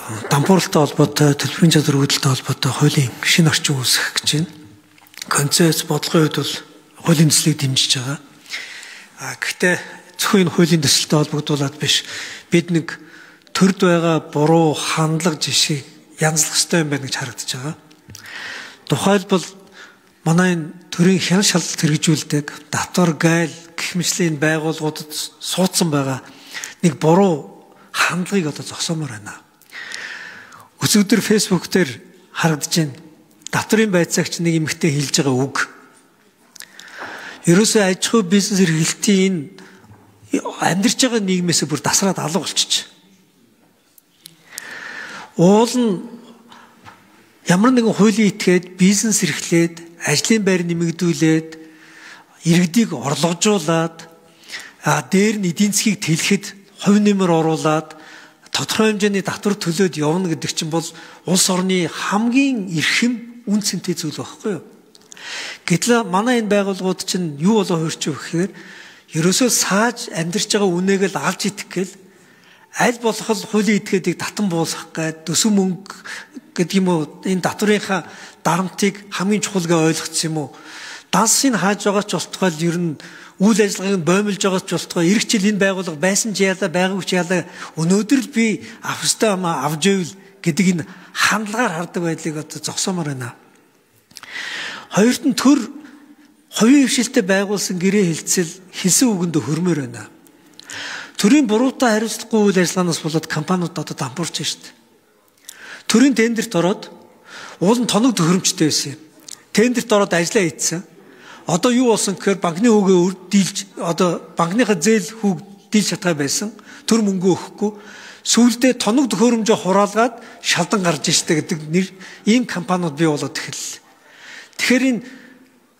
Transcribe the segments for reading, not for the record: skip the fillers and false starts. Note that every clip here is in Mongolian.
Дампууралтай холбоотой, төлбөрийн чадвар үүдэлтэй холбоотой хуулийн шинэ орчин үүсгэх гэж байна. Концепц бодлогын хувьд бол хуулийн төслийг дэмжиж байгаа. Гэхдээ зөвхөн энэ хуулийн төсөлтэй холбогдуулаад биш, бид нэг төрд байгаа буруу хандлага жишгийг янзлах ёстой юм байна гэж харагдаж байгаа. Тухайлбал манай энэ төрийн хяналт шалгалт хэрэгжүүлдэг татвар гайл гэх мэтлийн байгууллагуудад суудсан байгаа нэг буруу хандлагыг одоо зогсоомоор байна. Өчигдөр Facebook дээр харагдаж байна. Татварын байцаагч нэг эмэгтэй хэлж байгаа үг. Ерөөсөө аж ахуй бизнес эрхлэлтийн энэ амьдарч байгаа нийгмээс бүр дасраад алга болчих. Уул нь ямар нэгэн хуулийн этгээд бизнес эрхлээд, ажлын байр нэмэгдүүлээд, иргэдийг орлогожуулаад, дээр нь эдийн засгийг тэлэхэд хувь нэмэр оруулаад тодорхой хэмжээний татвар төлөөд явна гэдэг чинь бол улс орны хамгийн эрхэм үн цэнтэй зүйл байхгүй юу? Гэтэл манай энэ байгууллагууд чинь юу болоо хуурчих вэ гэхээр ерөөсөө сааж амьдарч байгаа үнээг л алж идэх гээл аль болох л хуулийн этгээдийг татан буулгах гээд төсөв мөнгө гэдэг юм уу, энэ татварынхаа дарамтыг хамгийн чухал гэж ойлгоцсон юм уу? Дансыг хааж байгаа ч болтугай ер нь үйл ажиллагааг боомлж байгаа ч болтугай эх жил энэ байгууллага байсан ч яалаа байгаагүй ч яалаа өнөөдөр л би авах ёстой юм авч ивэл гэдэг энэ хандлагаар хардаг байдлыг одоо зогсоомоор байна. Хоёрт нь төр хувийн хвшилтэд байгуулсан гэрээ хэлцэл хэлсэн үгэндээ хөрмөр байна. Төрийн буруутай хариуцлагагүй үйл ажиллагаанаас болоод компаниуд одоо дампуурч шүү дээ. Төрийн тендерт ороод уул нь тоног төхөөрөмжтэй байсан юм. Тендерт ороод ажиллаа хийцэн. Одоо юу болсон гэхээр банкны хүүгээ дийлж одоо банкныхаа зээл хүүг дийлж чадгаа байсан. Төр мөнгө өгөхгүй. Сүүлдээ тоног төхөөрөмжөө хураалгаад шалдан гарч штэ гэдэг нэр ийм компаниуд бий болоод эхэллээ. Тэгэхээр энэ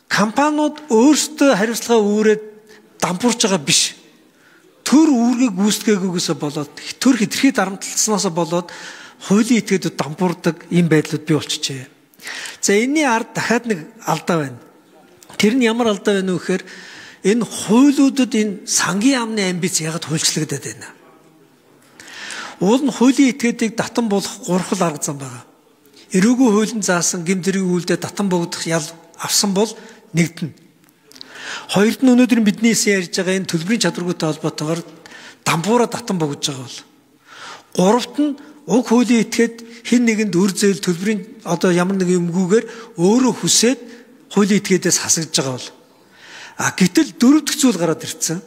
компаниуд өөрсдөө хариуцлага үүрээд дампуурч байгаа биш. Төр үүргийг гүйцэтгээгүйгээсээ болоод төр хэтэрхий дарамтлалснаасаа болоод хуулийн этгээдүүд дампуурдаг ийм байдлууд бий болчихжээ. За энэний ард дахиад нэг алдаа байна. Тэр нь ямар алдаа байна вэ гэхээр энэ хуулиудад энэ сангийн яамны амбиц ягаад хуульчлагдаад байна. Уул нь хуулийн этгээдийг татан болох гурван арга зам байгаа. Эрүүгүй хуулийн заасан гэм тэргийн үйлдэл татан богдох ял авсан бол нэгдэнэ. Хоёрт нь өнөөдөр бидний ярьж байгаа энэ төлбөрийн чадваргүйтэй холбоотойгоор дампуураа татан богдож байгаа бол. Гуравт нь уг хуулийн этгээд хэн нэгэнд үр зээл төлбөрийн одоо ямар нэгэн юмгүйгээр өөрөө хүсээд хуулийн этгээдээс хасагдж байгаа бол. А гэтэл дөрөв дэх зүйл гараад ирсэн.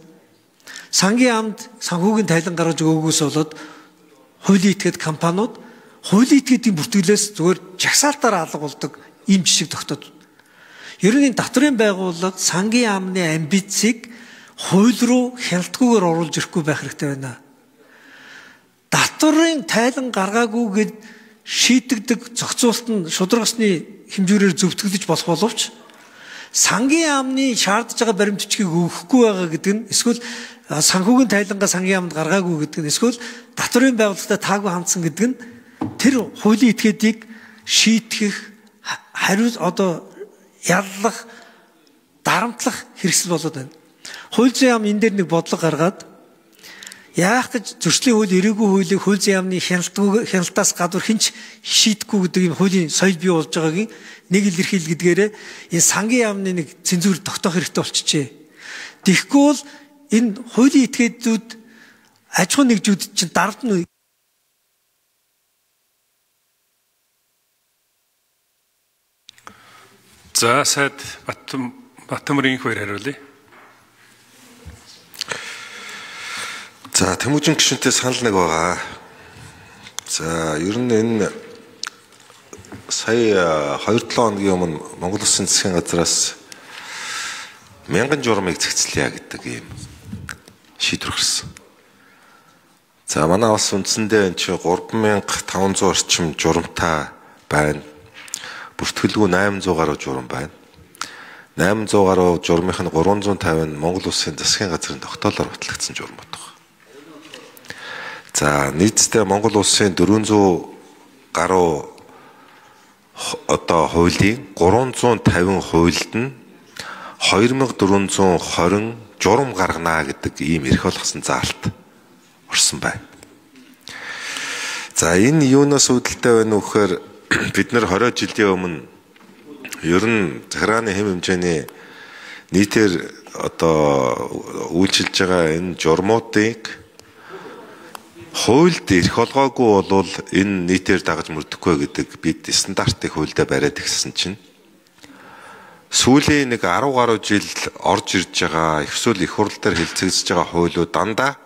Сангийн яамд санхүүгийн тайлан гаргаж өгөөгөөс болоод хуулийн этгээд компаниуд хуулийн этгээдийн бүртгэлээс зүгээр жагсаалтаар алга болдог ийм жишг тогтоод. Ер нь энэ татварын байгууллага сангийн яамны амбицийг хууль руу хяналтгүйгээр оруулж ирэхгүй байх хэрэгтэй байна. Татварын тайлан гаргаагүй гэд шийдэгдэг зохицуулалт нь шударгасны хэмжүүрээр зөвтгөгдөж болох боловч сангийн яамны шаардж байгаа баримт бичгийг өгөхгүй байгаа гэдэг нь эсвэл санхүүгийн тайлангаа сангийн яамд гаргаагүй гэдэг нь эсвэл татварын байгууллагатай таагүй хандсан гэдэг нь тэр хуулийн этгээдийг шийтгэх хариу одоо яллах дарамтлах хэрэгсэл болоод байна. Хууль зүйн яам энэ дээр нэг бодлого гаргаад яах гэж зөрчлийн хууль, эрээгүй хуулийг хууль зүйн яамны хяналтаас гадуур хинч шийдэхгүй гэдэг юм хуулийн соёл бий болж байгаагийн нэг илэрхийлэл гэдгээрээ энэ сангийн яамны нэг цензуур тогтоох хэрэгтэй болчихжээ. Тэгэхгүй бол энэ хуулийн этгээдүүд аж ахуйн нэгжүүд чинь дарамт нь За сайд Батөмрийн хоёр хариулъя. За Тэмүүжин гишүүнтэй санал нэг байгаа. За ер нь энэ сая 2-7 хоногийн өмнө Монгол Улсын засгийн газраас 1000 журмыг зэгцлэе гэдэг ийм шийдвэр гарсан. За манай улс үндсэндээ энэ чинь 3500 орчим журамтай байна. Бүртгэлгүй 800 гаруй журам байна. 800 гаруй журмынх нь 350 нь Монгол Улсын засгийн газрын тогтоолоор батлагдсан журмууд байна. За нийтдээ Монгол Улсын 400 гаруй одоо хуулийн 350 хуульд нь 2420 журам гаргана гэдэг ийм эрх болгосон заалт орсон байна. За энэ юунаас үүдэлтэй байна вэ гэхээр бид нар 20 жилийн өмнө ер нь захиргааны хэм хэмжээний нийтээр одоо үйлчилж байгаа энэ журмуудыг хуульд эрх олгоогүй болвол энэ нийтээр дагаж мөрдөхгүй гэдэг бид стандартыг хуульдаа бариад өгсөн чинь сүүлийн нэг 10 гаруй жил орж ирж байгаа их эсвэл их хурл дээр хэлцэгдэж байгаа хуулиуд дандаа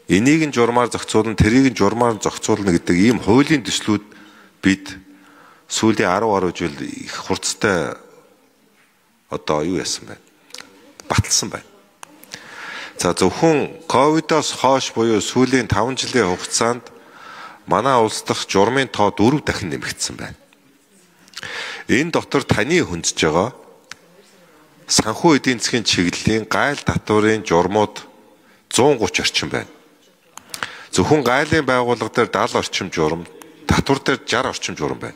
энийг нь журмаар зохицуулна, тэрийг нь журмаар зохицуулна гэдэг ийм хуулийн төслүүд бид сүүлийн 10 гаруй жил их хурцтай одоо юу яасан бэ? Баталсан байна. За зөвхөн ковидоос хойш буюу сүүлийн 5 жилийн хугацаанд манай улс дахь журмын тоо 4 дахин нэмэгдсэн байна. Энэ дотор таны хөндөж байгаа санхүү эдийн засгийн чиглэлийн гайл татварын журмууд 130 орчим байна. Зөвхөн гайлын байгууллага дээр 70 орчим журам, татвар дээр 60 орчим журам байна.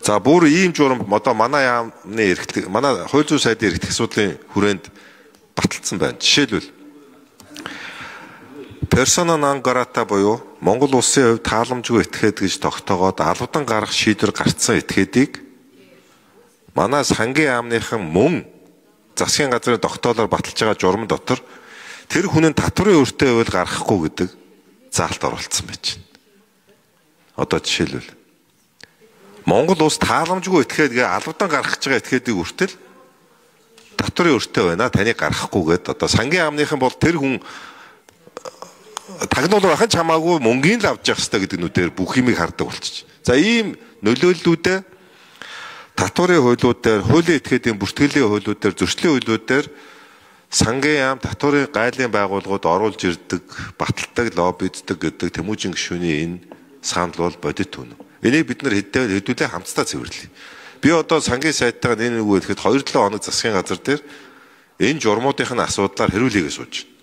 За бүр ийм журам одоо манай яамны эрхлэг, манай хууль зүйн сайдын эрхлэх асуудлын хүрээнд баталсан байна. Жишээлбэл persona non grata буюу Монгол улсын хувьд тааламжгүй этгээд гэж тогтоогоод албадан гарах шийдвэр гарцсан этгээдийг манай сангийн яамныхан мөн засгийн газрын тогтоолоор баталж байгаа журам дотор тэр хүн нь татварын өртөө байвал гаргахгүй гэдэг заалт оруулсан байж байна. Одоо жишээлбэл Монгол улс тааламжгүй этгээд гээ албадан гаргах гэж байгаа этгээдийг хүртэл татварын өртөө байна таныг гаргахгүй гэд одоо сангийн яамныхан бол тэр хүн тагнуул байх нь ч хамаагүй мөнгөний л авч явах хэрэгтэй гэдэг нүдээр бүх юмыг хардаг болчих. За ийм нөлөөллүүдээ татварын хуулиуд дээр, хуулийн этгээдийн бүртгэлийн хуулиуд дээр, зөрчлийн хуулиуд дээр сангийн яам татварын гайлын байгууллагууд оруулж ирдэг, баталдаг, лоббиддаг гэдэг Тэмүүжин гишүүний энэ санал бол бодит үнэн. Энийг бид нар хэдүүлээ хамтдаа цэвэрлэе. Би одоо сангийн сайдтайгаа энэ үг хэлэхэд 2-7 хоног засгийн газар дээр энэ журмуудын асуудлаар хариулъя гэж сууж байна.